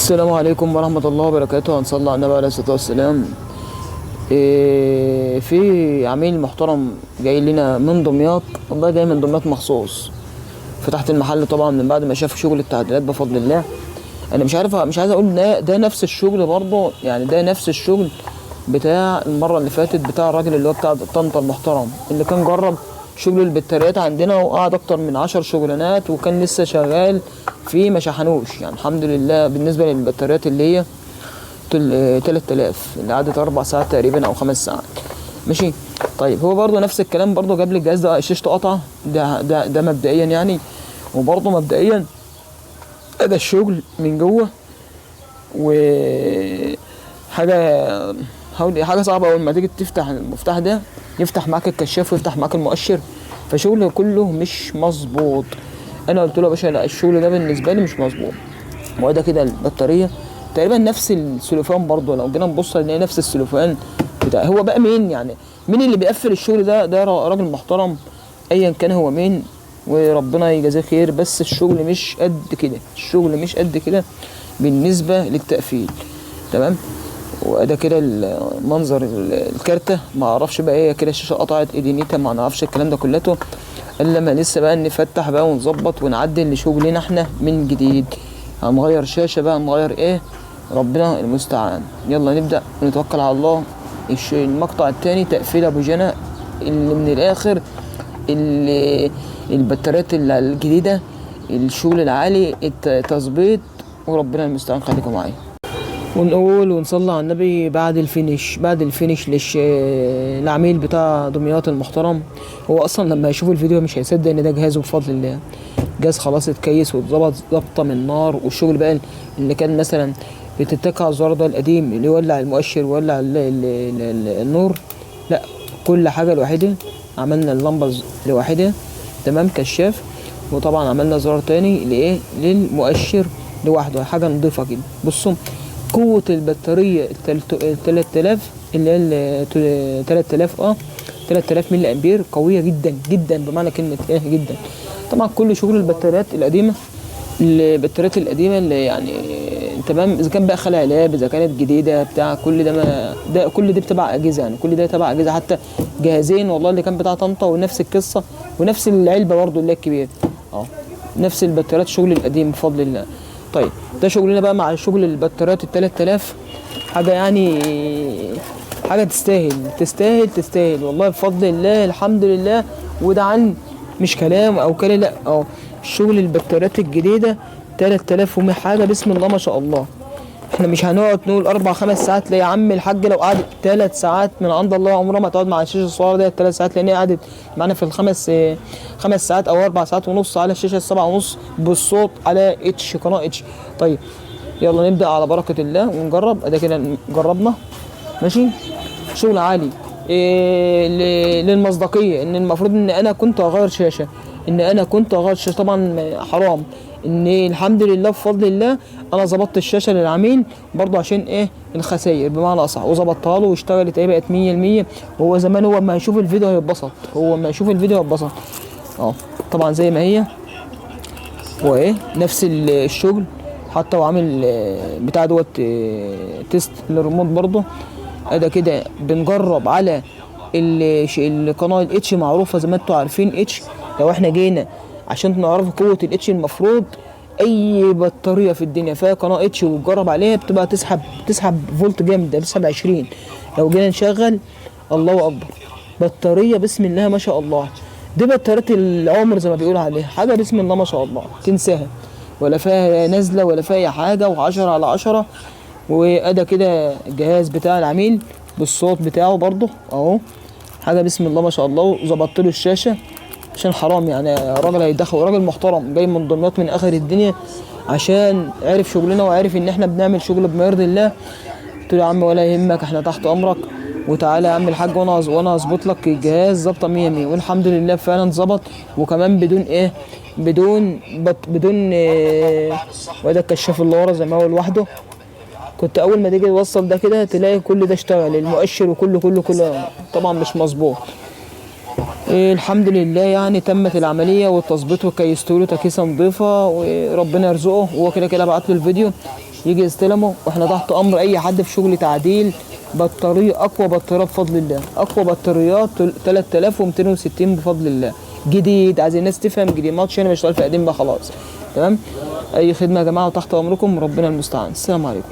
السلام عليكم ورحمة الله وبركاته. هنصلي على النبي عليه الصلاة والسلام. في عميل محترم جاي لنا من دمياط، والله جاي من دمياط مخصوص. فتحت المحل طبعا من بعد ما شاف شغل التعديلات بفضل الله. انا مش عارف، مش عايز اقول ده نفس الشغل برضه، يعني ده نفس الشغل بتاع المرة اللي فاتت، بتاع الراجل اللي هو بتاع طنطا المحترم اللي كان جرب شغل البطاريات عندنا وقعد اكتر من 10 شغلانات وكان لسه شغال فيه ما شحنوش. يعني الحمد لله بالنسبة للبطاريات اللي هي 3000 اللي قعدت 4 ساعات تقريبا او 5 ساعات. ماشي. طيب هو برضه نفس الكلام، برضه جاب لي الجهاز ده شاشته قطع، ده مبدئيا يعني، وبرضه مبدئيا ده الشغل من جوه، و حاجة هقول ايه، حاجة صعبة. اول ما تيجي تفتح المفتاح ده يفتح معاك الكشاف ويفتح معاك المؤشر، فشغل كله مش مظبوط. انا قلت له يا باشا لا، الشغل ده بالنسبة لي مش مظبوط. وده كده البطارية تقريبا نفس السلوفان برضو، لو جينا نبص هنلاقي نفس السلوفان بتاع. هو بقى مين يعني، مين اللي بيقفل الشغل ده؟ ده راجل محترم ايا كان هو مين، وربنا يجازيه خير، بس الشغل مش قد كده، الشغل مش قد كده بالنسبة للتقفيل. تمام. وده كده المنظر الكارتة، ما اعرفش بقى ايه كده، الشاشة قطعت ايه دنيتها، ما نعرفش الكلام ده كلته الا لما لسه بقى نفتح بقى ونظبط ونعدل لشغلنا احنا من جديد. هنغير شاشة بقى، هنغير ايه، ربنا المستعان. يلا نبدأ ونتوكل على الله. المقطع التاني تقفيل ابو جنى اللي من الاخر، اللي البطاريات الجديدة، الشغل العالي، التظبيط، وربنا المستعان. خليكم معايا. ونقول ونصلي على النبي. بعد الفينش، بعد الفينش العميل بتاع دمياط المحترم، هو اصلا لما يشوف الفيديو مش هيصدق ان ده جهازه بفضل الله. جهاز خلاص اتكيس واتظبط ظبطه من نار. والشغل بقى اللي كان مثلا بتتك على الزرار ده القديم اللي يولع المؤشر ويولع النور، لا كل حاجة لوحدها. عملنا اللمبة لوحدها، تمام، كشاف، وطبعا عملنا زرار تاني لايه، للمؤشر لوحده، حاجة نضيفه كده. بصوا قوة البطارية 3000 اللي هي 3000، 3000 ملي امبير، قوية جدا جدا بمعنى كلمة ايه، جدا. طبعا كل شغل البطاريات القديمة، البطاريات القديمة اللي يعني تمام، اذا كان بقى خلع لاب، اذا كانت جديدة بتاع، كل ده ما ده كل ده تبع اجهزة، يعني كل ده تبع اجهزة، حتى جهازين والله اللي كان بتاع طنطا ونفس القصة ونفس العلبة برضو اللي هي الكبيرة، نفس البطاريات شغل القديم بفضل الله. طيب ده شغلنا بقى مع شغل البطاريات ال 3000، حاجة يعني حاجة تستاهل تستاهل تستاهل والله بفضل الله، الحمد لله. وده عن مش كلام او كلام، لا، شغل البطاريات الجديدة 3100 حاجة بسم الله ما شاء الله. احنا مش هنقعد نقول 4-5 ساعات، لا يا عم الحاج، لو قعدت 3 ساعات من عند الله عمرها ما تقعد مع الشاشة الصغيرة ديت 3 ساعات، لان هي قعدت معانا في 5 ساعات او 4 ساعات ونص على الشاشة السبعة ونص بالصوت على اتش، قناة اتش. طيب يلا نبدأ على بركة الله ونجرب. ادي كده جربنا، ماشي، شغل عالي. للمصداقية ان المفروض ان انا كنت اغير شاشة، ان انا كنت اغير شاشة، طبعا حرام. ان الحمد لله بفضل الله انا ظبطت الشاشة للعميل برضو عشان ايه، الخسائر بمعنى اصح، وظبطتها له واشتغلت ايه، بقت 100%. وهو زمان هو ما هيشوف الفيديو هيتبسط، هو ما يشوف الفيديو هيتبسط. طبعا زي ما هي، وايه نفس الشغل، حتى وعامل، بتاع دوت، تيست للريموت برضو. ادي كده بنجرب على القناة الاتش، معروفة زي ما انتوا عارفين اتش. لو احنا جينا عشان نعرف قوة الاتش، المفروض اي بطارية في الدنيا فيها قناة اتش وتجرب عليها بتبقى تسحب فولت جامد، بتسحب 20. لو جينا نشغل، الله اكبر، بطارية بسم الله ما شاء الله. دي بطارية العمر زي ما بيقولوا عليها، حاجة بسم الله ما شاء الله تنساها، ولا فيها نازلة ولا فيها حاجة، وعشرة على 10. وادى كده الجهاز بتاع العميل بالصوت بتاعه برضه اهو، حاجة بسم الله ما شاء الله. وظبطت له الشاشة عشان حرام يعني الراجل هيدخل، راجل محترم جاي من دمياط من اخر الدنيا، عشان عرف شغلنا وعرف ان احنا بنعمل شغل بما يرضي الله. قلت له يا عم ولا يهمك، احنا تحت امرك، وتعالى يا عم الحاج وانا هظبط لك الجهاز ظبطه 100 100. والحمد لله فعلا ظبط، وكمان بدون ايه، بدون بط، بدون إيه، وده الكشاف اللي ورا زي ما هو لوحده. كنت اول ما تيجي توصل ده كده تلاقي كل ده اشتغل، المؤشر وكله كله كله طبعا مش مظبوط. الحمد لله يعني تمت العملية والتظبيط، وكيسته له تكيسة نظيفة وربنا يرزقه. وهو كده كده بعت له الفيديو. يجي يستلمه، واحنا تحت امر اي حد في شغل تعديل بطارية، اقوى بطارية بفضل الله، اقوى بطاريات 3260 بفضل الله، جديد. عايز الناس تفهم جديد، ما انا بشتغل في قديم بقى خلاص. تمام، اي خدمة يا جماعة وتحت امركم، ربنا المستعان. السلام عليكم.